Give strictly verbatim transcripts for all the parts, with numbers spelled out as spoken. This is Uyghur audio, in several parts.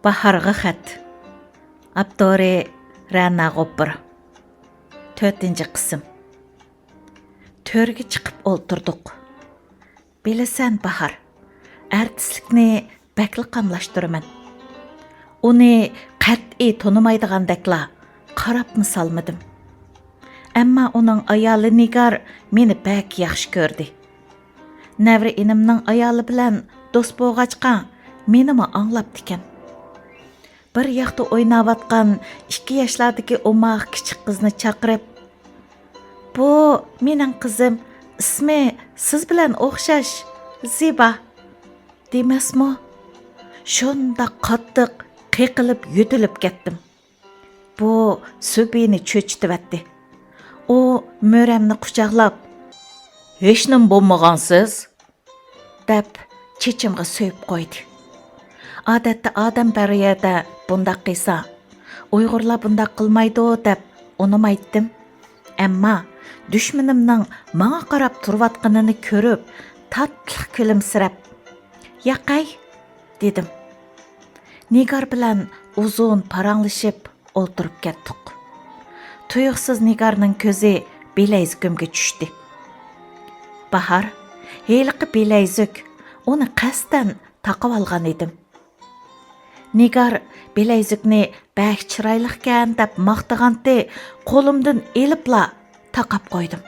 باھارغا خەت. ئاپتورى رەنا غوپۇر. تۆتىنچى قىسىم. تۆرگە چىقىپ ئولتۇردۇق. بىلىسەن، باھار، ئارتىسلىكنى بەكلا قاملاشتۇرىمەن. ئۇنى قەتئىي تونۇمايدىغاندەكلا قاراپمۇ سالمىدىم. ئەمما ئۇنىڭ ئايالى نىگار مېنى بەك ياخشى كۆردى. نەۋرە ئىنىمنىڭ ئايالى بىلەن دوست بولغاچقا، مېنىمۇ ئاڭلاپتىكەن. بىر ياقتا ئويناۋاتقان ئىككى ياشلاردىكى ئوماق كىچىك قىزنى چاقىرىپ، «بۇ مېنىڭ قىزىم، ئىسمى سىز بىلەن ئوخشاش، زىبا» دېمەسمۇ؟ شۇنداق قاتتىق قېقىلىپ يۆتىلىپ كەتتىم. بۇ سۈبىنى چۆچۈتۈۋەتتى. ئۇ مۈرەمنى قۇچاقلاپ، «ھېچنېمە بولمىغانسىز؟» دەپ چېچىمغا سۆيۈپ قويدى. ئادەتتە ئادەم بار يەردە بۇنداق قىلسا، ئۇيغۇرلار بۇنداق قىلمايدۇ دەپ ئۇنىمايتتىم. ئەمما دۈشمىنىمنىڭ ماڭا قاراپ تۇرۇۋاتقىنىنى كۆرۈپ، تاتلىق كۈلۈمسىرەپ، «ياقەي» دېدىم. نىگار بىلەن ئۇزۇن پاراڭلىشىپ ئولتۇرۇپ كەتتۇق. تۇيۇقسىز نىگارنىڭ كۆزى بىلەيزۈكۈمگە چۈشتى. باھار، ھېلىقى بىلەيزۈك، ئۇنى قەستەن تاقىۋالغان ئىدىم. نىگار بىلەيزۈكنى بەك چىرايلىقكەن دەپ ماختىغانتى، قولۇمدىن ئېلىپلا تاقاپ قويدۇم.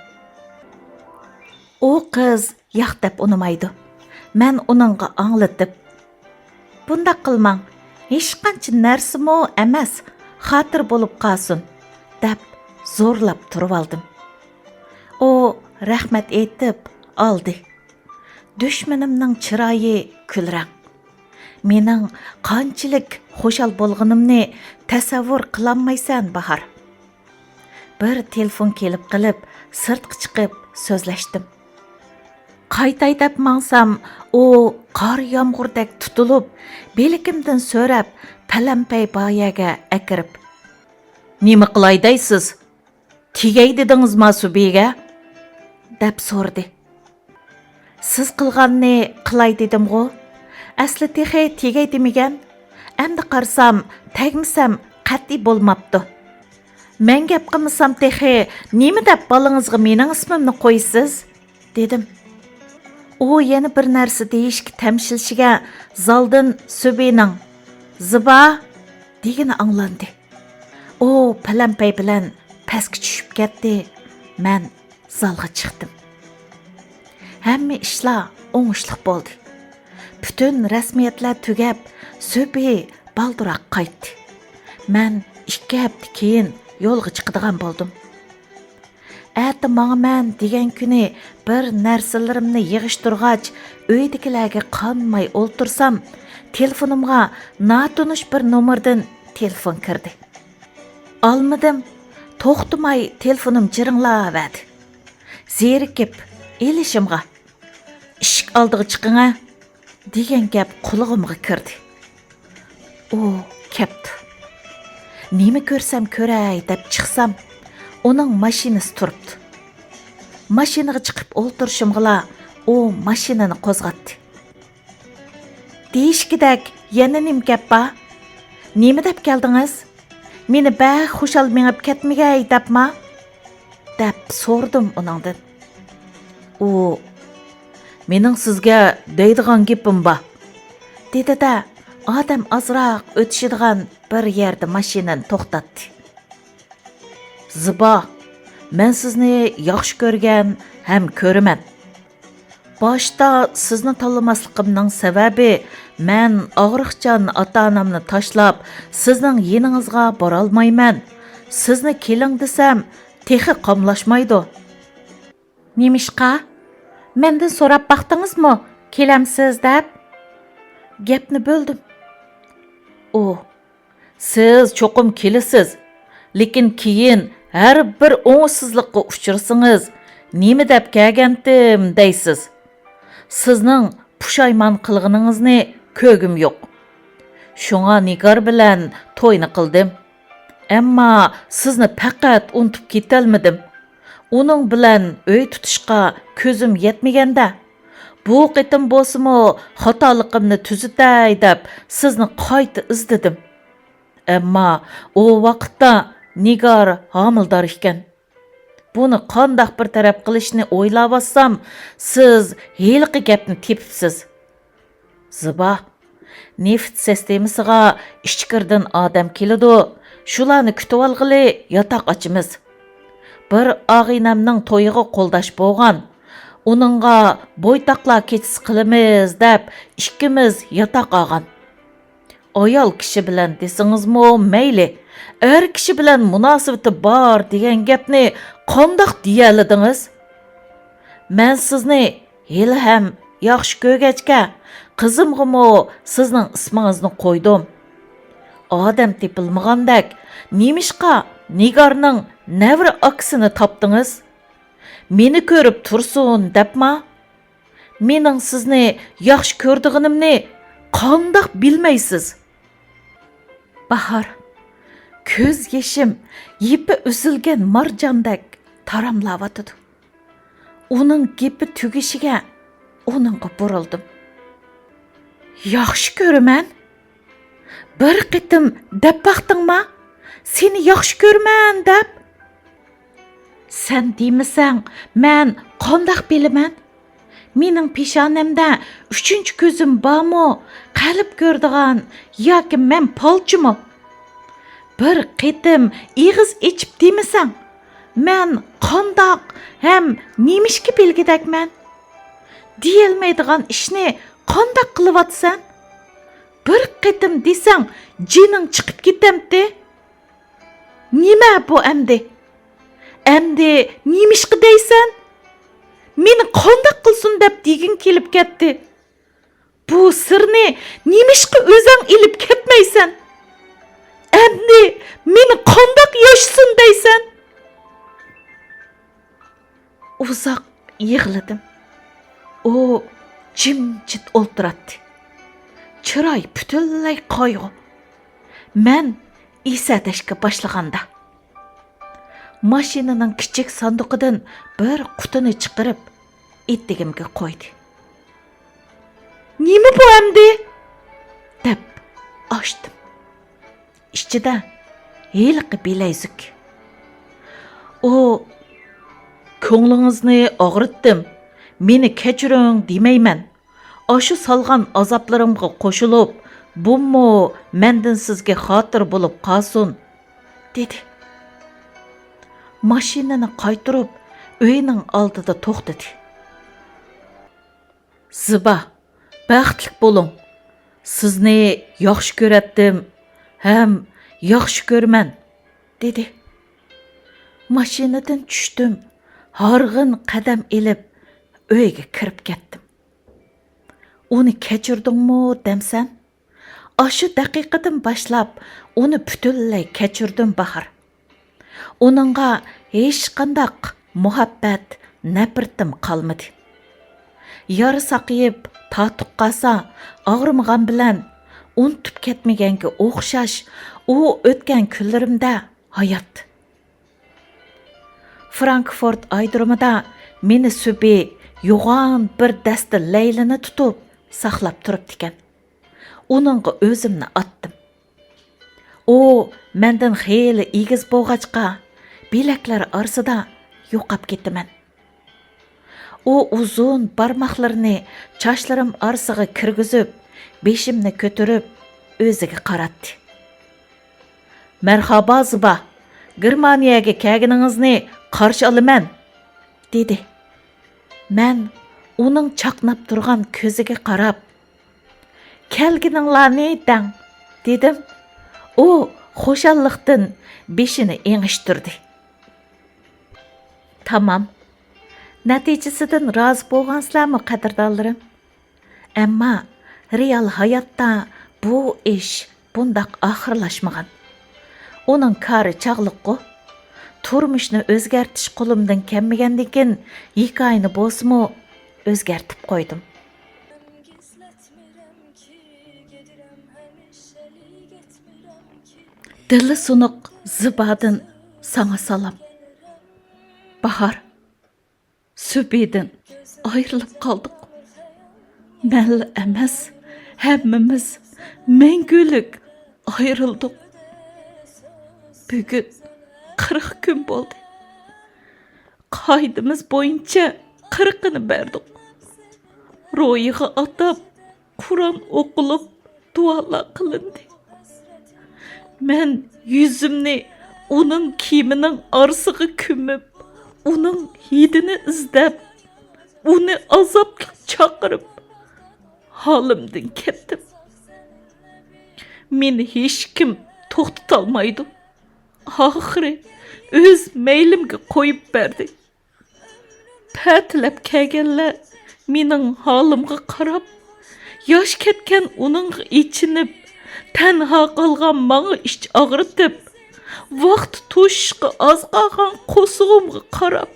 ئۇ قىز ياق دەپ ئۇنىمايدۇ. مەن ئۇنىڭغا ئاڭلىتىپ، «بۇنداق قىلماڭ، ھېچقانچە نەرسىمۇ ئەمەس، خاتىرە بولۇپ قالسۇن» دەپ زورلاپ تۇرۇۋالدىم. ئۇ رەھمەت ئېيتىپ ئالدى. دۈشمىنىمنىڭ چىرايى كۈلرەڭ. مېنىڭ قانچىلىك خۇشال بولغىنىمنى تەسەۋۋۇر قىلالمايسەن، باھار. بىر تېلېفون كېلىپ قېلىپ، سىرتقا چىقىپ سۆزلەشتىم. قايتاي دەپ ماڭسام، ئۇ قار يامغۇردەك تۇتۇلۇپ، بىلىكىمدىن سۆرەپ، پەلەمپەي بايەگە ئەكىرىپ، «نېمە قىلاي دەيسىز؟ تېگەي دېدىڭىزما سۈبىگە؟» دەپ سورىدى. سىز قىلغاننى قىلاي دېدىمغۇ؟ ئەسلى تېخى تېگەي دېمىگەن. ئەمدى قارىسام، تەگمىسەم قەتئىي بولماپتۇ. مەن گەپ قىلمىسام تېخى نېمە دەپ بالىڭىزغا مېنىڭ ئىسمىمنى قويىسىز؟ دېدىم. ئۇ يەنە بىر نەرسە دېيىشكە تەمشىلىشىگە زالدىن سۈبىنىڭ «زىبا» دېگىنى ئاڭلاندى. ئۇ پەلەمپەي بىلەن پەسكە چۈشۈپ كەتتى. مەن زالغا چىقتىم. ھەممە ئىشلار ئوڭۇشلۇق بولدى. پۈتۈن رەسمىيەتلەر تۈگەپ، سۈبھى بالدۇراق قايتتى. مەن ئىككى ھەپتە كېيىن يولغا چىقىدىغان بولدۇم. ئەتە ماڭىمەن دېگەن كۈنى بىر نەرسىلىرىمنى يىغىشتۇرغاچ، ئۆيدىكىلەرگە قانماي ئولتۇرسام، تېلېفونۇمغا ناتونۇش بىر نومۇردىن تېلېفون كىردى. ئالمىدىم. توختىماي تېلېفونۇم جىرىڭلاۋەردى. زېرىكىپ ئېلىشىمغا، «ئىشىك ئالدىغا چىقىڭە» دېگەن گەپ قۇلىقىمغا كىردى. ئۇ كەپتۇ. نېمە كۆرسەم كۆرەي دەپ چىقسام، ئۇنىڭ ماشىنىسى تۇرۇپتۇ. ماشىنىغا چىقىپ ئولتۇرۇشۇمغىلا ئۇ ماشىنىنى قوزغاتتى. «دېيىشكىدەك يەنە نېمە گەپ بار؟ نېمە دەپ كەلدىڭىز؟ مېنى بەك خۇشال مېڭىپ كەتمىگەي دەپما؟» دەپ سورىدىم ئۇنىڭدىن. ئۇ، «مېنىڭ سىزگە دەيدىغان گېپىم بار» دېدى-دە، ئادەم ئازراق ئۆتۈشىدىغان بىر يەردە ماشىنىنى توختاتتى. «زىبا، مەن سىزنى ياخشى كۆرگەن ھەم كۆرىمەن. باشتا سىزنى تاللىماسلىقىمنىڭ سەۋەبى، مەن ئاغرىقچان ئاتا-ئانامنى تاشلاپ، سىزنىڭ يېنىڭىزغا بارالمايمەن. سىزنى كېلىڭ دېسەم، تېخى قاملاشمايدۇ.» «نېمىشقا؟ مەندىن سوراپ باقتىڭىزمۇ، كېلەمسىز دەپ؟» گەپنى بۆلدۈم. ئۇ، «سىز چوقۇم كېلىسىز، لېكىن كېيىن ھەر بىر ئوڭۇشسىزلىققا ئۇچرىسىڭىز، نېمە دەپ كەلگەنتىم دەيسىز. سىزنىڭ پۇشايمان قىلغىنىڭىزنى كۆرگۈم يوق. شۇڭا نىگار بىلەن توينى قىلدىم. ئەمما سىزنى پەقەت ئۇنتۇپ كېتەلمىدىم. ئۇنىڭ بىلەن ئۆي تۇتۇشقا كۆزۈم يەتمىگەندە، بۇ قېتىم بولسىمۇ خاتالىقىمنى تۈزىتەي دەپ سىزنى قايتا ئىزدىدىم. ئەمما ئۇ ۋاقىتتا نىگار ھامىلىدار ئىكەن. بۇنى قانداق بىر تەرەپ قىلىشنى ئويلاۋاتسام، سىز ھېلىقى گەپنى تېپىپسىز. زىبا، نېفىت سىستېمىسىغا ئىچكىرىدىن ئادەم كېلىدۇ، شۇلارنى كۈتۈۋالغىلى ياتاق ئاچىمىز. بىر ئاغىنەمنىڭ تويىغا قولداش بولغان، ئۇنىڭغا بويتاقلار كېچىسى قىلىمىز دەپ ئىككىمىز ياتاق ئالغان. ئايال كىشى بىلەن دېسىڭىزمۇ مەيلى، ئەر كىشى بىلەن مۇناسىۋىتى بار دېگەن گەپنى قانداق دېيەلىدىڭىز؟ مەن سىزنى ھېلىھەم ياخشى كۆرگەچكە، قىزىمغىمۇ سىزنىڭ ئىسمىڭىزنى قويدۇم. ئادەم تېپىلمىغاندەك، نېمىشقا نىگارنىڭ نەۋرە ئاكىسىنى تاپتىڭىز؟ مېنى كۆرۈپ تۇرسۇن دەپما؟ مېنىڭ سىزنى ياخشى كۆرىدىغىنىمنى قانداق بىلمەيسىز؟ باھار، كۆز يېشىم يىپى ئۈزۈلگەن مارجاندەك تاراملاۋاتىدۇ. ئۇنىڭ گېپى تۈگىشىگە ئۇنىڭغا بۇرۇلدۇم. ياخشى كۆرىمەن؟ بىر قېتىم دەپ باقتىڭما، سېنى ياخشى كۆرىمەن دەپ؟ سەن دېمىسەڭ، مەن قانداق بىلىمەن؟ مېنىڭ پېشانەمدە ئۈچىنچى كۆزۈم بارمۇ؟ قەلب كۆرىدىغان ياكى مەن پالچىمۇ؟ بىر قېتىم ئېغىز ئېچىپ دېمىسەڭ، مەن قانداق ھەم نېمىشقا بىلگۈدەكمەن؟ دېيەلمەيدىغان ئىشنى قانداق قىلىۋاتىسەن؟ بىر قېتىم دېسەڭ، جېنىڭ چىقىپ كېتەمتى؟ نېمە بۇ ئەمدى؟ ئەمدى نېمىشقا دەيسەن؟ مېنى قانداق قىلسۇن دەپ دېگۈڭ كېلىپ كەتتى. بۇ سىرنى نېمىشقا ئۆزەڭ ئېلىپ كەتمەيسەن؟ ئەمدى مېنى قانداق ياشىسۇن دەيسەن؟ ئۇزاق يىغلىدىم. ئۇ جىمجىت ئولتۇراتتى. چىراي پۈتۈنلەي قايغۇ. مەن ئېسەدەشكە باشلىغاندا، ماشىنىنىڭ كىچىك ساندۇقىدىن بىر قۇتىنى چىقىرىپ، ئېتىكىمگە قويدى. نېمە بۇ ئەمدى؟ دەپ ئاچتىم. ئىچىدە ھېلىقى بىلەيزۈك. ئۇ، كۆڭلىڭىزنى ئاغرىتتىم، مېنى كەچۈرۈڭ دېمەيمەن. ئاشۇ سالغان ئازابلىرىمغا قوشۇلۇپ، بۇمۇ مەندىن سىزگە خاتىرە بولۇپ قالسۇن، دېدى. ماشىنىنى قايتۇرۇپ، ئۆينىڭ ئالدىدا توختىدى. زىبا، بەختلىك بولۇڭ. سىزنى ياخشى كۆرەتتىم ھەم ياخشى كۆرىمەن، دېدى. ماشىنىدىن چۈشتۈم، ھارغىن قەدەم ئېلىپ، ئۆيگە كىرىپ كەتتىم. ئۇنى كەچۈردۈڭمۇ دەمسەن؟ ئاشۇ دەقىقىدىن باشلاپ ئۇنى پۈتۈنلەي كەچۈردۈم، باھار. ئۇنىڭغا ھېچقانداق مۇھەببەت، نەپرىتىم قالمىدى. يارا ساقىيىپ، تاتۇق قالسا، ئاغرىمىغان بىلەن ئۇنتۇپ كەتمىگەنگە ئوخشاش، ئۇ ئۆتكەن كۈنلىرىمدە ھايات. فرانكفورت ئايرودرومىدا مېنى سۈبى يوغان بىر دەستە لەيلىنى تۇتۇپ ساقلاپ تۇرۇپتىكەن. ئۇنىڭغا ئۆزۈمنى ئاتتىم. ئۇ مەندىن خېلى ئېگىز بولغاچقا، بىلەكلەر ئارىسىدا يوقاپ كېتىمەن. ئۇ ئۇزۇن بارماقلىرىنى چاچلىرىم ئارىسىغا كىرگۈزۈپ، بېشىمنى كۆتۈرۈپ، ئۆزىگە قاراتتى. مەرھابا، زىبا، گېرمانىيەگە كەلگىنىڭىزنى قارشى ئالىمەن، دېدى. مەن ئۇنىڭ چاقناپ تۇرغان كۆزىگە قاراپ، كەلگىنىڭلارنى دەڭ، دېدىم. ئۇ خۇشاللىقتىن بېشىنى ئېڭىشتۈردى. تامام. نەتىجىسىدىن رازى بولغانسىلەرمۇ، قەدىردانلىرىم؟ ئەمما رېئال ھاياتتا بۇ ئىش بۇنداق ئاخىرلاشمىغان. ئۇنىڭ كارى چاغلىققۇ. تۇرمۇشنى ئۆزگەرتىش قولۇمدىن كەلمىگەندىكىن، ھېكايىنى بولسىمۇ ئۆزگەرتىپ قويدۇم. دىلى سۇنۇق زىبادىن ساڭا سالام. باھار، سۈبىدىن ئايرىلىپ قالدۇق. مەنلا ئەمەس، ھەممىمىز مەڭگۈلۈك ئايرىلدۇق. بۈگۈن قىرىق كۈن بولدى. قائىدىمىز بويىچە قىرىقىنى بەردۇق. روھىغا ئاتاپ قۇرئان ئوقۇلۇپ، دۇئالار قىلىندى. مەن يۈزۈمنى ئۇنىڭ كىيىمىنىڭ ئارىسىغا كۆمۈپ، ئۇنىڭ ھىدىنى ئىزدەپ، ئۇنى ئازابلىق چاقىرىپ، ھالىمدىن كەتتىم. مېنى ھېچكىم توختىتالمايدۇ. ئاخىرى ئۆز مەيلىمگە قويۇپ بەردى. پەتىلەپ كەلگەنلەر مېنىڭ ھالىمغا قاراپ، ياش كەتكەن ئۇنىڭغا ئېچىنىپ، تەنھا قالغان ماڭا ئىچ ئاغرىتىپ، ۋاقتى توشۇشقا ئاز قالغان قورسىقىمغا قاراپ،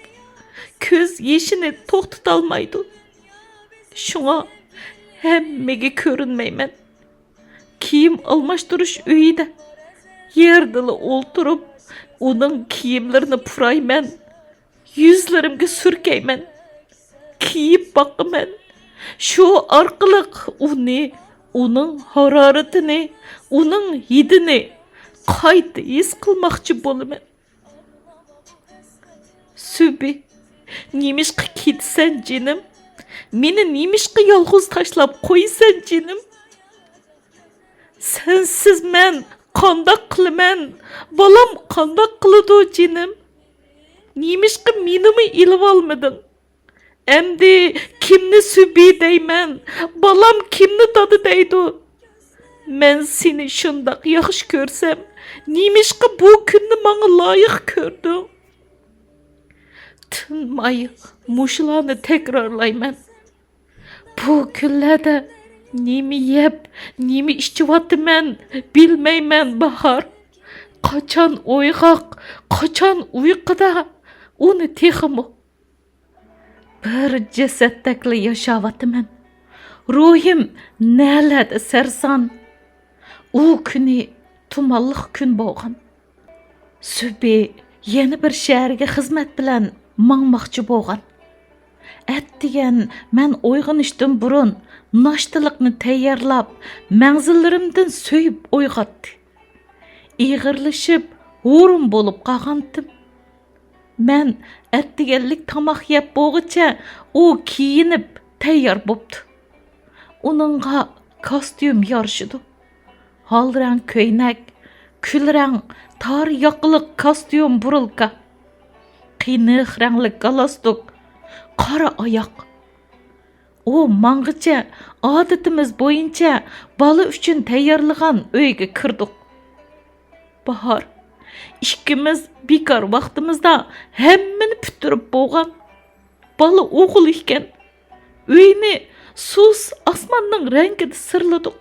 كۆز يېشىنى توختىتالمايدۇ. شۇڭا ھەممىگە كۆرۈنمەيمەن. كىيىم ئالماشتۇرۇش ئۆيىدە يەردىلا ئولتۇرۇپ، ئۇنىڭ كىيىملىرىنى پۇرايمەن، يۈزلىرىمگە سۈركەيمەن، كىيىپ باقىمەن. شۇ ئارقىلىق ئۇنى، ئۇنىڭ ھارارىتىنى، ئۇنىڭ ھىدىنى قايتا ھېس قىلماقچى بولىمەن. سۈبى، نېمىشقا كېتىسەن، جېنىم؟ مېنى نېمىشقا يالغۇز تاشلاپ قويىسەن، جېنىم؟ سەنسىز مەن قانداق قىلىمەن؟ بالام قانداق قىلىدۇ، جېنىم؟ نېمىشقا مېنىمۇ ئېلىۋالمىدىڭ؟ ئەمدى كىمنى سۈبى دەيمەن؟ بالام كىمنى دادا دەيدۇ؟ مەن سېنى شۇنداق ياخشى كۆرسەم، نېمىشقا بۇ كۈننى ماڭا لايىق كۆردۈڭ؟ تىنماي مۇشۇلارنى تەكرارلايمەن. بۇ كۈنلەردە نېمە يەپ، نېمە ئىچىۋاتىمەن، بىلمەيمەن، باھار. قاچان ئويغاق، قاچان ئۇيقۇدا، ئۇنى تېخىمۇ. بىر جەسەتتەكلا ياشاۋاتىمەن. روھىم نەلەردە سەرسان. ئۇ كۈنى تۇمانلىق كۈن بولغان. سۈبى يەنە بىر شەھەرگە خىزمەت بىلەن ماڭماقچى بولغان. ئەتىگەن مەن ئويغىنىشتىن بۇرۇن ناشتىلىقنى تەييارلاپ، مەنزىللىرىمدىن سۆيۈپ ئويغاتتى. ئېغىرلىشىپ، ھۇرۇن بولۇپ قالغانتىم. مەن ئەتىگەنلىك تاماق يەپ بولغۇچە ئۇ كىيىنىپ تەييار بوپتۇ. ئۇنىڭغا كاستيۇم يارىشىدۇ. ھال رەڭ كۆينەك، كۈل رەڭ تار ياقىلىق كاستيۇم بۇرۇلكا، قېنىق رەڭلىك گالستۇك، قارا ئاياق. ئۇ ماڭغىچە ئادىتىمىز بويىچە بالا ئۈچۈن تەييارلىغان ئۆيگە كىردۇق. باھار، ئىككىمىز بىكار ۋاقتىمىزدا ھەممىنى پۈتتۈرۈپ بولغان. بالا ئوغۇل ئىكەن. ئۆينى سۇس ئاسماننىڭ رەڭگىدە سىرلىدۇق.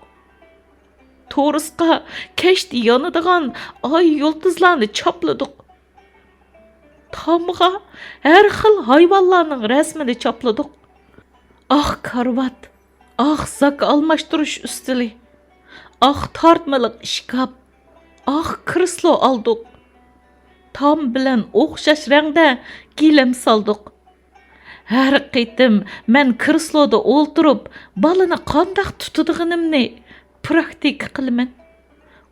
تورۇسقا كەچتە يانىدىغان ئاي يۇلتۇزلارنى چاپلىدۇق. تامغا ھەر خىل ھايۋانلارنىڭ رەسىمىنى چاپلىدۇق. ئاق كارىۋات، ئاق زاكا ئالماشتۇرۇش ئۈستىلى، ئاق تارتمىلىق ئىشكاپ، ئاق كرېسلو ئالدۇق. تام بىلەن ئوخشاش رەڭدە گىلەم سالدۇق. ھەر قېتىم مەن كرېسلودا ئولتۇرۇپ، بالىنى قانداق تۇتىدىغىنىمنى پراكتىكا قىلىمەن.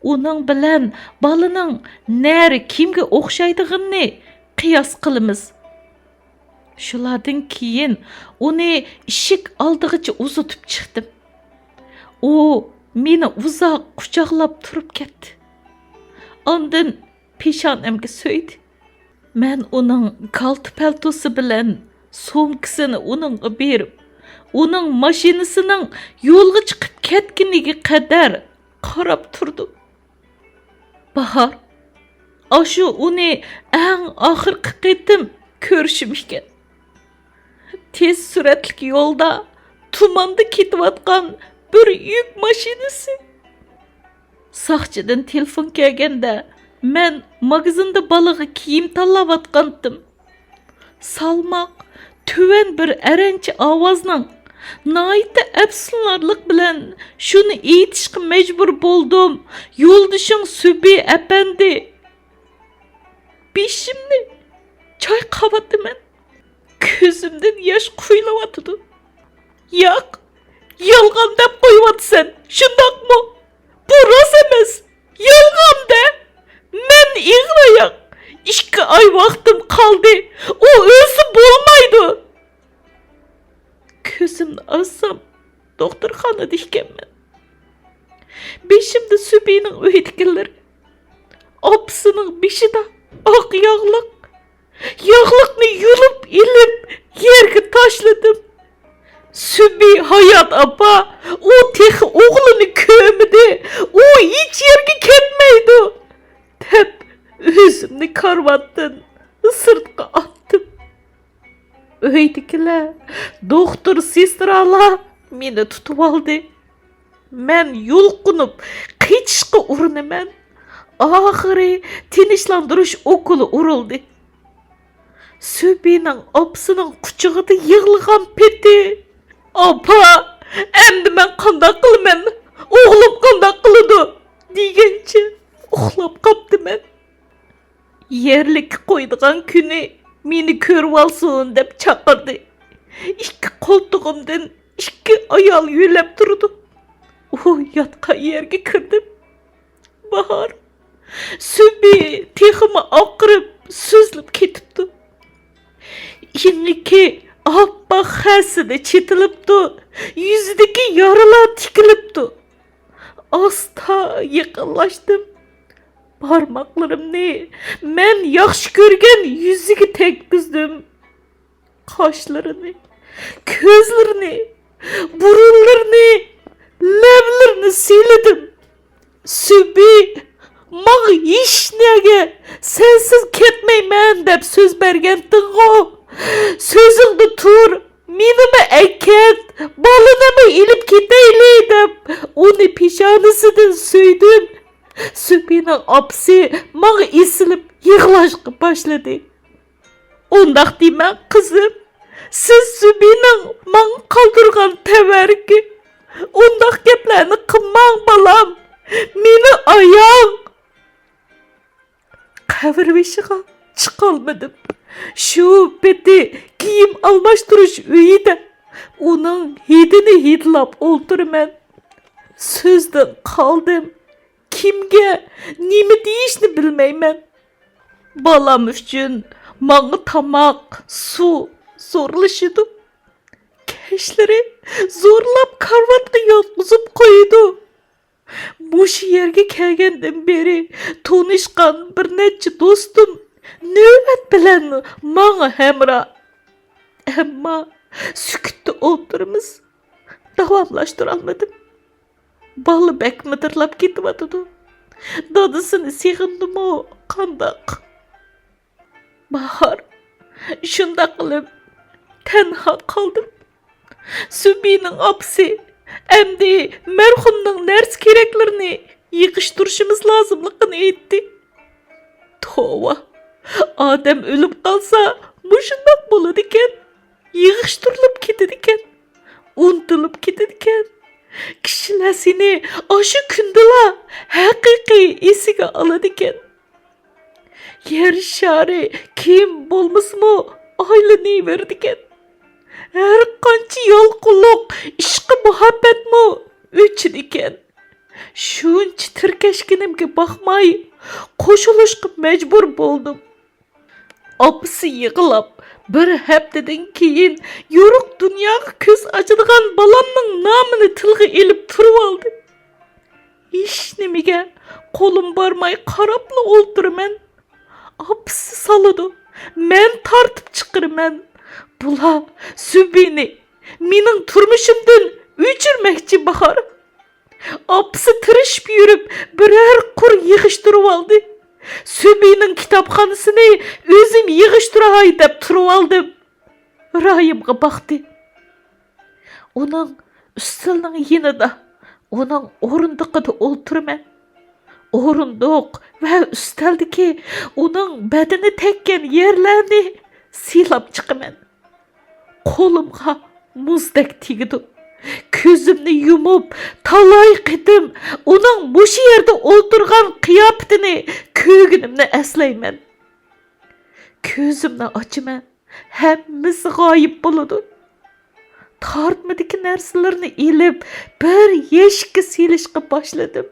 ئۇنىڭ بىلەن بالىنىڭ نەرە كىمگە ئوخشايدىغىنىنى قىياس قىلىمىز. شۇلاردىن كېيىن ئۇنى ئىشىك ئالدىغىچە ئۇزىتىپ چىقتىم. ئۇ مېنى ئۇزاق قۇچاقلاپ تۇرۇپ كەتتى. ئاندىن پېشانەمگە سۆيدى. مەن ئۇنىڭ كالتە پەلتوسى بىلەن سومكىسىنى ئۇنىڭغا بېرىپ، ئۇنىڭ ماشىنىسىنىڭ يولغا چىقىپ كەتكىنىگە قەدەر قاراپ تۇردۇم. باھار، ئاشۇ ئۇنى ئەڭ ئاخىرقى قېتىم كۆرۈشۈم ئىكەن. تېز سۈرئەتلىك يولدا تۇماندا كېتىۋاتقان بىر يۈك ماشىنىسى. ساقچىدىن تېلېفون كەلگەندە، مەن ماگىزىندا بالىغا كىيىم تاللاۋاتقانتىم. سالماق، تۆۋەن بىر ئەرەنچە ئاۋازنىڭ ناھايىتى ئەپسۇسلىنارلىق بىلەن شۇنى ئېيتىشقا مەجبۇر بولدۇم، يولدىشىڭ سۈبى ئەپەندى. بېشىمنى چايقاۋاتىمەن. كۆزۈمدىن ياش قۇيۇلۇۋاتىدۇ. ياق، يالغان دەپ قويۇۋاتىسەن، شۇنداقمۇ؟ بۇ راست ئەمەس، يالغان دە! مەن ئېغىر ئاياق، ئىككى ئاي ۋاقتىم قالدى، ئۇ ئۆلسە بولمايدۇ! كۆزۈمنى ئاچسام، دوختۇرخانىدا ئىكەنمەن. بېشىمدا سۈبىنىڭ ئۆيدىكىلىرى، ئاپىسىنىڭ بېشىدا ئاق ياغلىق. ياغلىقنى يۇلۇپ ئېلىپ، يەرگە تاشلىدىم. سۈبى ھايات، ئاپا، ئۇ تېخى ئوغلىنى كۆرمىدى، ئۇ ھېچ يەرگە كەتمەيدۇ، دەپ، ئۆزۈمنى كارىۋاتتىن سىرتقا ئاتتىم. ئۆيدىكىلەر، دوختۇر، سېسترالار مېنى تۇتۇۋالدى. مەن يۇلقۇنۇپ قېچىشقا ئۇرۇنىمەن. ئاخىرى تىنچلاندۇرۇش ئوكۇلى ئۇرۇلدى. سۈبىنىڭ ئاپىسىنىڭ قۇچىقىدا يىغلىغان پېتى، «ئاپا، ئەمدى مەن قانداق قىلىمەن؟ ئوغلۇم قانداق قىلىدۇ؟» دېگەنچە ئۇخلاپ قاپتىمەن. يەرلىككە قويىدىغان كۈنى مېنى كۆرۈۋالسۇن دەپ چاقىردى. ئىككى قولتۇقۇمدىن ئىككى ئايال يۆلەپ تۇرىدۇ. ئۇ ياتقان يەرگە كىردىم. باھار، سۈبى تېخىمۇ ئاقىرىپ سۈزۈلۈپ كېتىپتۇ. يېڭىكى ئاپئاق خەسىدە چېتىلىپتۇ، يۈزىدىكى يارىلار تىكىلىپتۇ. ئاستا يېقىنلاشتىم. بارماقلىرىمنى مەن ياخشى كۆرگەن يۈزىگە تەگكۈزدۈم. قاشلىرىنى، كۆزلىرىنى، بۇرۇنلىرىنى، لەۋلىرىنى سىيلىدىم. سۈبى، ماڭا ھېچنەگە سەنسىز كەتمەيمەن دەپ سۆز بەرگەنتىڭغۇ؟ سۆزۈڭدە تۇر، مېنىمۇ ئەكەت، بالىنىمۇ ئېلىپ كېتەيلى دەپ ئۇنى پېشانىسىدىن سۆيدۈم. سۈبىنىڭ ئاپىسى ماڭا ئېسىلىپ يىغلاشقا باشلىدى. ئۇنداق دېمەڭ، قىزىم. سىز سۈبىنىڭ ماڭا قالدۇرغان تەۋەررۈكى. ئۇنداق گەپلەرنى قىلماڭ، بالام. مېنى ئاياڭ. قەبرە بېشىغا چىقالمىدىم. شۇ پېتى كىيىم ئالماشتۇرۇش ئۆيىدە ئۇنىڭ ھىدىنى ھىدلاپ ئولتۇرىمەن. سۆزدىن قالدىم. كىمگە نېمە دېيىشنى بىلمەيمەن. بالام ئۈچۈن ماڭا تاماق، سۇ زورلىشىدۇ. كەچلىرى زورلاپ كارىۋاتقا ياتقۇزۇپ قويىدۇ. مۇشۇ يەرگە كەلگەندىن بېرى تونۇشقان بىر نەچچە دوستۇم نۆۋەت بىلەن ماڭا ھەمراھ. ئەمما سۈكۈتتە ئولتۇرىمىز، داۋاملاشتۇرالمىدىم. بالا بەك مىدىرلاپ كېتىۋاتىدۇ. دادىسىنى سېغىندىمۇ قانداق؟ باھار، شۇنداق قىلىپ تەنھا قالدىم. سۈبىنىڭ ئاپىسى، ئەمدى مەرھۇمنىڭ نەرسە-كېرەكلىرىنى يىغىشتۇرۇشىمىز لازىملىقىنى ئېيتتى. توۋا، ئادەم ئۆلۈپ قالسا مۇشۇنداق بولىدىكەن. يىغىشتۇرۇلۇپ كېتىدىكەن، ئۇنتۇلۇپ كېتىدىكەن. كىشىلەر سېنى ئاشۇ كۈندىلا ھەقىقىي ئېسىگە ئالىدىكەن. يەر شارى كىم بولمىسىمۇ ئايلىنىۋېرىدىكەن. ھەر قانچە يالقۇنلۇق ئىشقى مۇھەببەتمۇ ئۆچىدىكەن. شۇنچە تىركەشكىنىمگە باقماي، قوشۇلۇشقا مەجبۇر بولدۇم. ئاپىسى يىغلاپ، بىر ھەپتىدىن كېيىن يورۇق دۇنياغا كۆز ئاچىدىغان بالامنىڭ نامىنى تىلغا ئېلىپ تۇرۇۋالدى. ھېچنېمىگە قولۇم بارماي قاراپلا ئولتۇرىمەن. ئاپىسى سالىدۇ، مەن تارتىپ چىقىرىمەن. بۇلار سۈبىنى مېنىڭ تۇرمۇشۇمدىن ئۆچۈرمەكچى باھار. ئاپىسى تىرىشىپ يۈرۈپ بىرەر قۇر يىغىشتۇرۇۋالدى. سۈبىنىڭ كىتابخانىسىنى ئۆزۈم يىغىشتۇراي دەپ تۇرۇۋالدىم. رايىمغا باقتى. ئۇنىڭ ئۈستىلىنىڭ يېنىدا، ئۇنىڭ ئورۇندۇقىدا ئولتۇرىمەن. ئورۇندۇق ۋە ئۈستەلدىكى ئۇنىڭ بەدىنى تەگكەن يەرلەرنى سىيلاپ چىقىمەن. قولۇمغا مۇزدەك تېگىدۇ. كۆزۈمنى يۇمۇپ، تالاي قېتىم ئۇنىڭ مۇشۇ يەردە ئولتۇرغان قىياپىتىنى كۆرگىنىمنى ئەسلەيمەن. كۆزۈمنى ئاچىمەن، ھەممىسى غايىب بولىدۇ. تارتمىدىكى نەرسىلىرىنى ئېلىپ، بىر يەشىككە سېلىشقا باشلىدىم.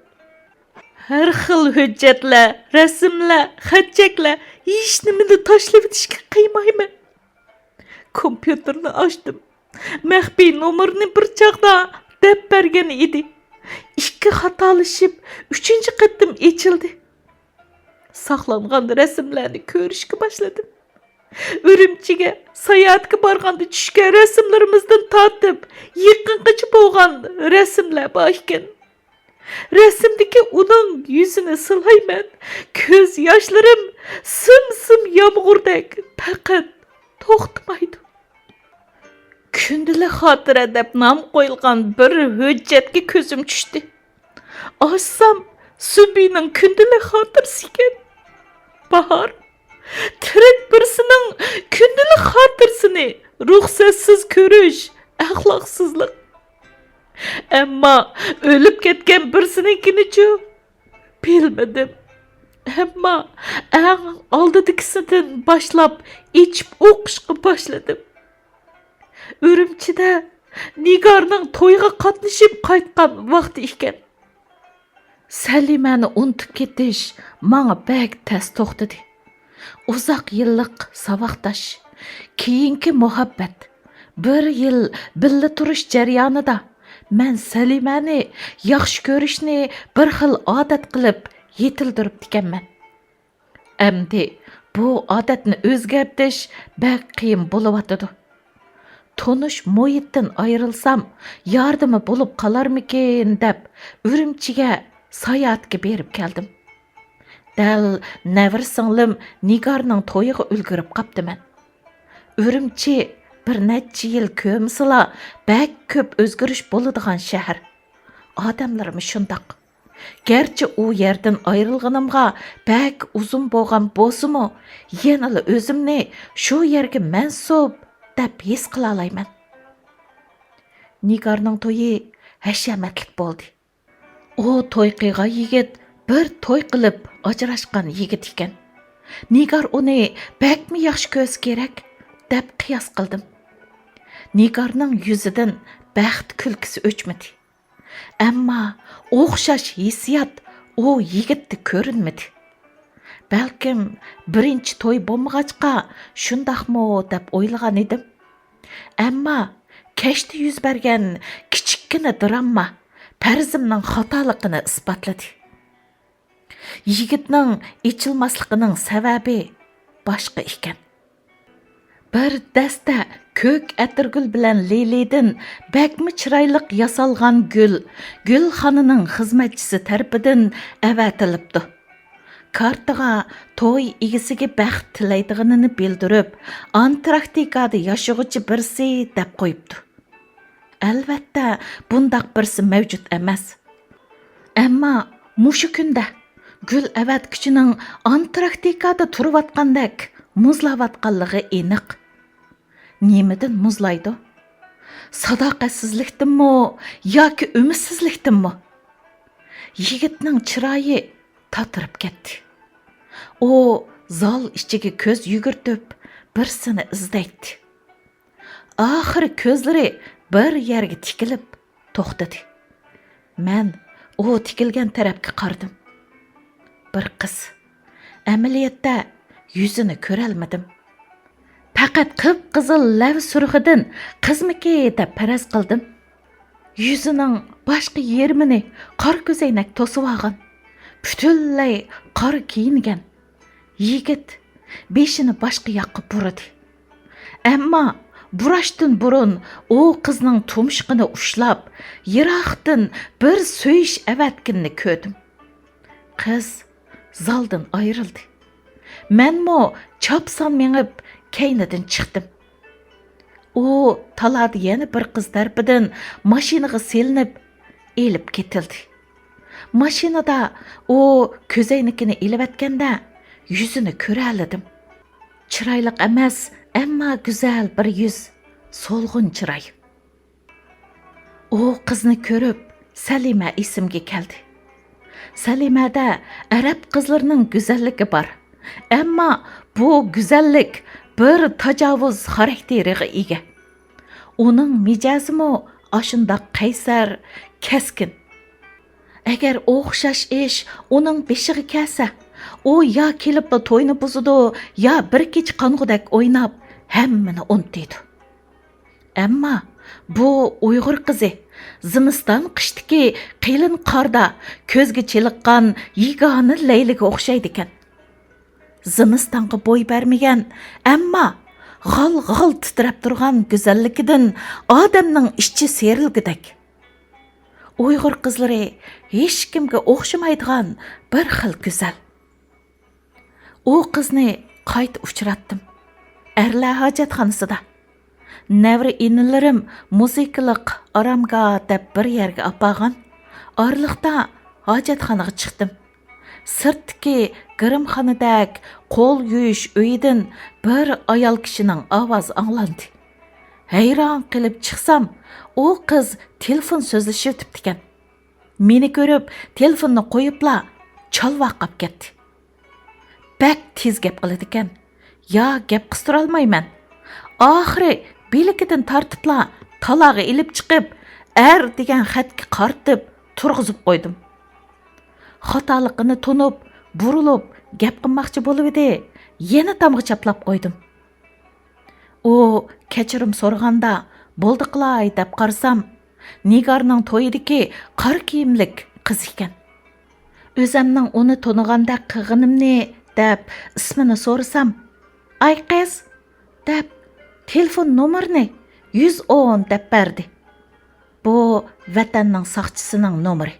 ھەر خىل ھۆججەتلەر، رەسىملەر، خەتچەكلەر، ھېچنېمىنى تاشلىۋېتىشكە قىيمايمەن. كومپيۇتېرنى ئاچتىم. مەخپىي نومۇرنى بىر چاغدا دەپ بەرگەن ئىدى. ئىككى خاتالىشىپ، ئۈچىنچى قېتىم ئېچىلدى. ساقلانغان رەسىملەرنى كۆرۈشكە باشلىدىم. ئۈرۈمچىگە ساياھەتكە بارغاندا چۈشكەن رەسىملىرىمىزدىن تارتىپ، يېقىنغىچە بولغان رەسىملەر بار ئىكەن. رەسىمدىكى ئۇنىڭ يۈزىنى سىلايمەن. كۆز ياشلىرىم سىم-سىم يامغۇردەك پەقەت توختىمايدۇ. كۈندىلىك خاتىرە دەپ نام قويۇلغان بىر ھۆججەتكە كۆزۈم چۈشتى. ئاچسام، سۈبھىنىڭ كۈندىلىك خاتىرىسى ئىكەن. باھار، تىرىك بىرسىنىڭ كۈندىلىك خاتىرىسىنى رۇخسەتسىز كۆرۈش ئەخلاقسىزلىق. ئەمما ئۆلۈپ كەتكەن بىرسىنىڭكىنىچۇ؟ بىلمىدىم. ئەمما ئەڭ ئالدىدىكىسىدىن باشلاپ ئېچىپ ئوقۇشقا باشلىدىم. ئۈرۈمچىدە نىگارنىڭ تويىغا قاتنىشىپ قايتقان ۋاقتى ئىكەن. سەلىمەنى ئۇنتۇپ كېتىش ماڭا بەك تەس توختىدى. ئۇزاق يىللىق ساۋاقداش، كېيىنكى مۇھەببەت، بىر يىل بىللە تۇرۇش جەريانىدا مەن سەلىمەنى ياخشى كۆرۈشنى بىر خىل ئادەت قىلىپ يېتىلدۈرۈپتىكەنمەن. ئەمدى بۇ ئادەتنى ئۆزگەرتىش بەك قىيىن بولۇۋاتىدۇ. تونۇش مۇھىتتىن ئايرىلسام، ياردىمى بولۇپ قالارمىكىن دەپ، ئۈرۈمچىگە ساياھەتكە بېرىپ كەلدىم. دەل نەۋرە سىڭلىم نىگارنىڭ تويىغا ئۈلگۈرۈپ قاپتىمەن. ئۈرۈمچى بىر نەچچە يىل كۆرمىسىلا، بەك كۆپ ئۆزگىرىش بولىدىغان شەھەر. ئادەملىرىمۇ شۇنداق. گەرچە ئۇ يەردىن ئايرىلغىنىمغا بەك ئۇزۇن بولغان بولسىمۇ، يەنىلا ئۆزۈمنى شۇ يەرگە مەنسۇپ دەپ ھېس قىلالايمەن. نىگارنىڭ تويى ھەشەمەتلىك بولدى. ئۇ توي قىلغان يىگىت بىر توي قىلىپ ئاجراشقان يىگىت ئىكەن. نىگار ئۇنى بەكمۇ ياخشى كۆرسە كېرەك دەپ قىياس قىلدىم. نىگارنىڭ يۈزىدىن بەخت كۈلكىسى ئۆچمىدى. ئەمما ئوخشاش ھېسسىيات ئۇ يىگىتتە كۆرۈنمىدى. بەلكىم بىرىنچى توي بولمىغاچقا شۇنداقمۇ دەپ ئويلىغان ئىدىم. ئەمما كەچتە يۈز بەرگەن كىچىككىنە درامما پەرىزىمنىڭ خاتالىقىنى ئىسپاتلىدى. يىگىتنىڭ ئېچىلماسلىقىنىڭ سەۋەبى باشقا ئىكەن. بىر دەستە كۆك ئەتىرگۈل بىلەن لىلىدىن بەكمۇ چىرايلىق ياسالغان گۈل گۈلخانىنىڭ خىزمەتچىسى تەرىپىدىن ئەۋەتىلىپتۇ. كارتىغا توي ئىگىسىگە بەخت تىلەيدىغىنىنى بىلدۈرۈپ، ئانتاركتىكادا ياشىغۇچى بىرسى دەپ قويۇپتۇ. ئەلۋەتتە، بۇنداق بىرسى مەۋجۇت ئەمەس. ئەمما مۇشۇ كۈندە گۈل ئەۋەتكۈچىنىڭ ئانتاركتىكادا تۇرۇۋاتقاندەك مۇزلاۋاتقانلىقى ئېنىق. نېمىدىن مۇزلايدۇ؟ ساداقەتسىزلىكتىنمۇ ياكى ئۈمىدسىزلىكتىنمۇ؟ يىگىتنىڭ چىرايى تاتىرىپ كەتتى. ئۇ زال ئىچىگە كۆز يۈگۈرتۈپ، بىرسىنى ئىزدەيتتى. ئاخىرى كۆزلىرى بىر يەرگە تىكىلىپ توختىدى. مەن ئۇ تىكىلگەن تەرەپكە قارىدىم. بىر قىز. ئەمەلىيەتتە يۈزىنى كۆرەلمىدىم. پەقەت قىپقىزىل لەۋ سۇرۇخىدىن قىزمىكى دەپ پەرەز قىلدىم. يۈزىنىڭ باشقا يېرىمىنى قارا كۆزەينەك توسۇۋالغان. پۈتۈنلەي قارا كىيىنگەن. يىگىت بېشىنى باشقا ياققا بۇرىدى. ئەمما بۇراشتىن بۇرۇن ئۇ قىزنىڭ تۇمشۇقىنى ئۇشلاپ، يىراقتىن بىر سۆيۈش ئەۋەتكىنىنى كۆردۈم. قىز زالدىن ئايرىلدى. مەنمۇ چاپسان مېڭىپ، كەينىدىن چىقتىم. ئۇ تالادا يەنە بىر قىز تەرىپىدىن ماشىنىغا سېلىنىپ، ئېلىپ كېتىلدى. ماشىنىدا ئۇ كۆزەينىكىنى ئېلىۋەتكەندە، يۈزىنى كۆرەلىدىم. چىرايلىق ئەمەس، ئەمما گۈزەل بىر يۈز، سولغۇن چىراي. ئۇ قىزنى كۆرۈپ، سەلىمە ئېسىمگە كەلدى. سەلىمەدە ئەرەب قىزلىرىنىڭ گۈزەللىكى بار. ئەمما بۇ گۈزەللىك بىر تاجاۋۇز خاراكتېرىغا ئىگە. ئۇنىڭ مىجەزىمۇ ئاشۇنداق قەيسەر، كەسكىن. ئەگەر ئوخشاش ئىش ئۇنىڭ بېشىغا كەلسە، ئۇ يا كېلىپلا توينى بۇزىدۇ، يا بىر كېچە قانغۇدەك ئويناپ، ھەممىنى ئۇنتۇيدۇ. ئەمما بۇ ئۇيغۇر قىزى زىمىستان قىشتىكى قېلىن قاردا كۆزگە چېلىققان يېگانە لەيلىگە ئوخشايدىكەن. زىمىستانغا بوي بەرمىگەن، ئەمما غال-غال تىترەپ تۇرغان گۈزەللىكىدىن ئادەمنىڭ ئىچى سىيرىلگۈدەك. ئۇيغۇر قىزلىرى ھېچكىمگە ئوخشىمايدىغان بىر خىل گۈزەل. ئۇ قىزنى قايتا ئۇچراتتىم. ئەرلەر ھاجەتخانىسىدا. نەۋرە ئىنىلىرىم مۇزىكىلىق ئارامگاھ دەپ بىر يەرگە ئاپارغان. ئارىلىقتا ھاجەتخانىغا چىقتىم. سىرتتىكى گىرىمخانىدەك قول يۇيۇش ئۆيىدىن بىر ئايال كىشىنىڭ ئاۋازى ئاڭلاندى. ھەيران قېلىپ چىقسام، ئۇ قىز تېلېفون سۆزلىشىۋېتىپتىكەن. مېنى كۆرۈپ، تېلېفوننى قويۇپلا چالۋاقاپ كەتتى. بەك تېز گەپ قىلىدىكەن. يا گەپ قىستۇرالمايمەن. ئاخىرى بىلىكىدىن تارتىپلا تالاغا ئېلىپ چىقىپ، ئەر دېگەن خەتكە قارىتىپ تۇرغۇزۇپ قويدۇم. خاتالىقىنى تونۇپ، بۇرۇلۇپ گەپ قىلماقچى بولۇۋىدى، يەنە تامغا چاپلاپ قويدۇم. ئۇ كەچۈرۈم سورىغاندا، بولدى قىلاي دەپ قارىسام، نىگارنىڭ تويىدىكى قارا كىيىملىك قىز ئىكەن. ئۆزەمنىڭ ئۇنى تونۇغاندەك قىلغىنىمنى دەپ ئىسمىنى سورىسام، «ئاي قىز» دەپ، تېلېفون نومۇرىنى يۈز ئون دەپ بەردى. بۇ ۋەتەننىڭ ساقچىسىنىڭ نومۇرى.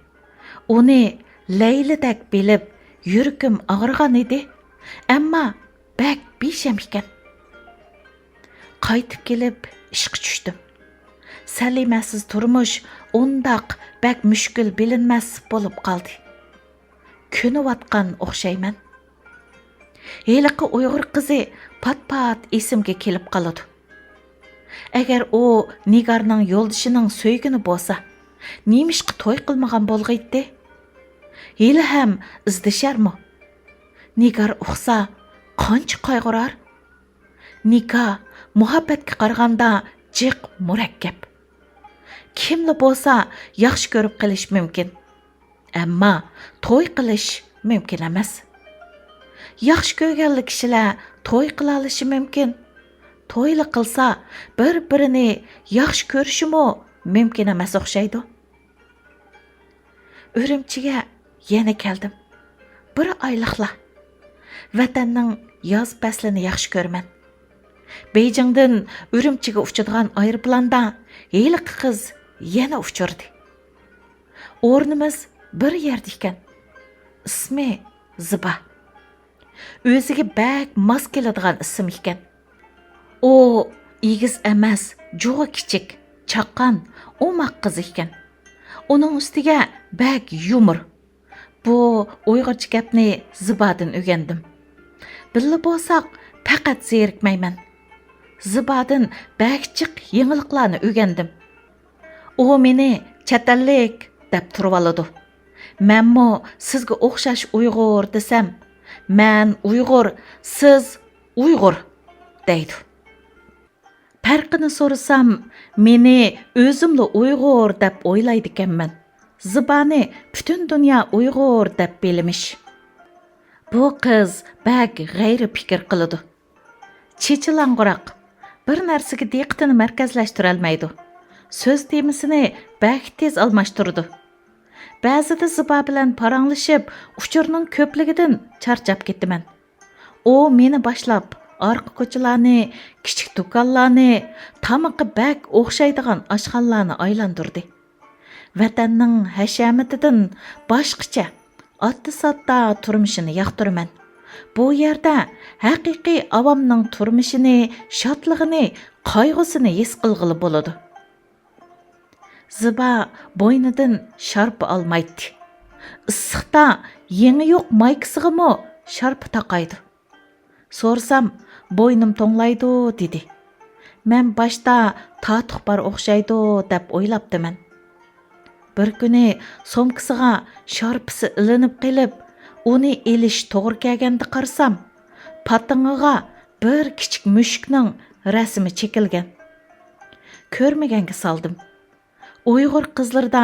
ئۇنى لەيلىدەك بىلىپ، يۈرىكىم ئاغرىغان ئىدى. ئەمما بەك بىشەم ئىكەن. قايتىپ كېلىپ ئىشقا چۈشتۈم. سەلىمەسىز تۇرمۇش ئۇنداق بەك مۈشكۈل بىلىنمەس بولۇپ قالدى. كۆنۈۋاتقان ئوخشايمەن. ھېلىقى ئۇيغۇر قىزى پات-پات ئېسىمگە كېلىپ قالىدۇ. ئەگەر ئۇ نىگارنىڭ يولدىشىنىڭ سۆيگىنى بولسا، نېمىشقا توي قىلمىغان بولغىيتتى؟ ھېلىھەم ئىزدىشەرمۇ؟ نىگار ئۇقسا، قانچە قايغۇرار؟ نىكاھ مۇھەببەتكە قارىغاندا جىق مۇرەككەپ. كىملا بولسا ياخشى كۆرۈپ قېلىش مۇمكىن. ئەمما توي قىلىش مۇمكىن ئەمەس. ياخشى كۆرگەنلا كىشىلەر توي قىلالىشى مۇمكىن. تويلا قىلسا، بىر-بىرىنى ياخشى كۆرۈشىمۇ مۇمكىن ئەمەس ئوخشايدۇ. ئۈرۈمچىگە يەنە كەلدىم. بىر ئايلىقلا. ۋەتەننىڭ ياز پەسلىنى ياخشى كۆرىمەن. بېيجىڭدىن ئۈرۈمچىگە ئۇچىدىغان ئايروپىلاندا ھېلىقى قىز يەنە ئۇچرىدى. ئورنىمىز بىر يەردە ئىكەن. ئىسمى زىبا. ئۆزىگە بەك ماس كېلىدىغان ئىسىم ئىكەن. ئۇ ئېگىز ئەمەس، جۇغى كىچىك، چاققان، ئوماق قىز ئىكەن. ئۇنىڭ ئۈستىگە بەك يۇمۇر. بۇ ئۇيغۇرچە گەپنى زىبادىن ئۆگەندىم. بىللە بولساق، پەقەت زېرىكمەيمەن. زىبادىن بەك جىق يېڭىلىقلارنى ئۆگەندىم. ئۇ مېنى چەت ئەللىك دەپ تۇرۇۋالىدۇ. مەنمۇ سىزگە ئوخشاش ئۇيغۇر دېسەم، مەن ئۇيغۇر، سىز ئۇيغۇر دەيدۇ. پەرقىنى سورىسام، مېنى ئۆزۈملا ئۇيغۇر دەپ ئويلايدىكەنمەن. زىبانى پۈتۈن دۇنيا ئۇيغۇر دەپ بىلىمىش. بۇ قىز بەك غەيرىي پىكىر قىلىدۇ. چېچىلاڭغۇراق، بىر نەرسىگە دىققىتىنى مەركەزلەشتۈرەلمەيدۇ. سۆز تېمىسىنى بەك تېز ئالماشتۇرىدۇ. بەزىدە زىبا بىلەن پاراڭلىشىپ، ئۇچۇرنىڭ كۆپلۈكىدىن چارچاپ كېتىمەن. ئۇ مېنى باشلاپ ئارقا كوچىلارنى، كىچىك دۇكانلارنى، تامىقى بەك ئوخشايدىغان ئاشخانىلارنى ئايلاندۇردى. ۋەتەننىڭ ھەشەمىتىدىن باشقىچە، ئاددىي-ساددا تۇرمۇشىنى ياقتۇرىمەن. بۇ يەردە ھەقىقىي ئاۋامنىڭ تۇرمۇشىنى، شادلىقىنى، قايغۇسىنى ھېس قىلغىلى بولىدۇ. زىبا بوينىدىن شارپا ئالمايتتى. ئىسسىقتا يېڭى يوق مايكىسىغىمۇ شارپا تاقايدۇ. سورىسام، بوينۇم توڭلايدۇ، دېدى. مەن باشتا تاتۇق بار ئوخشايدۇ، دەپ ئويلاپتىمەن. بىر كۈنى سومكىسىغا شارپىسى ئىلىنىپ قېلىپ، ئۇنى ئېلىش توغرا كەلگەندە قارىسام، پاتىڭىغا بىر كىچىك مۈشۈكنىڭ رەسىمى چېكىلگەن. كۆرمىگەنگە سالدىم. ئۇيغۇر قىزلىرىدا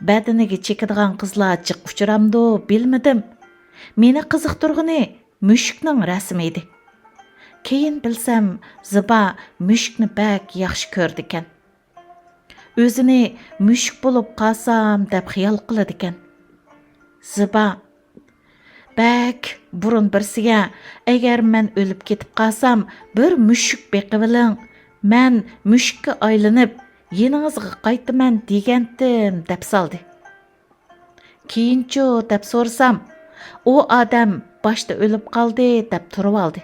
بەدىنىگە چېكىدىغان قىزلار جىق ئۇچرامدۇ، بىلمىدىم. مېنى قىزىقتۇرغىنى مۈشۈكنىڭ رەسىمى ئىدى. كېيىن بىلسەم، زىبا مۈشۈكنى بەك ياخشى كۆرىدىكەن. ئۆزىنى مۈشۈك بولۇپ قالسام دەپ خىيال قىلىدىكەن. زىبا، بەك بۇرۇن بىرسىگە، «ئەگەر مەن ئۆلۈپ كېتىپ قالسام، بىر مۈشۈك بېقىۋېلىڭ، مەن مۈشۈككە ئايلىنىپ، يېنىڭىزغا قايتىمەن» دېگەنتىم، دەپ سالدى. كېيىنچۇ دەپ سورىسام، ئۇ ئادەم باشتا ئۆلۈپ قالدى دەپ تۇرۇۋالدى.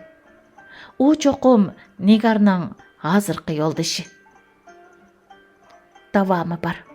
ئۇ چوقۇم نىگارنىڭ ھازىرقى يولدىشى. داۋامى بار.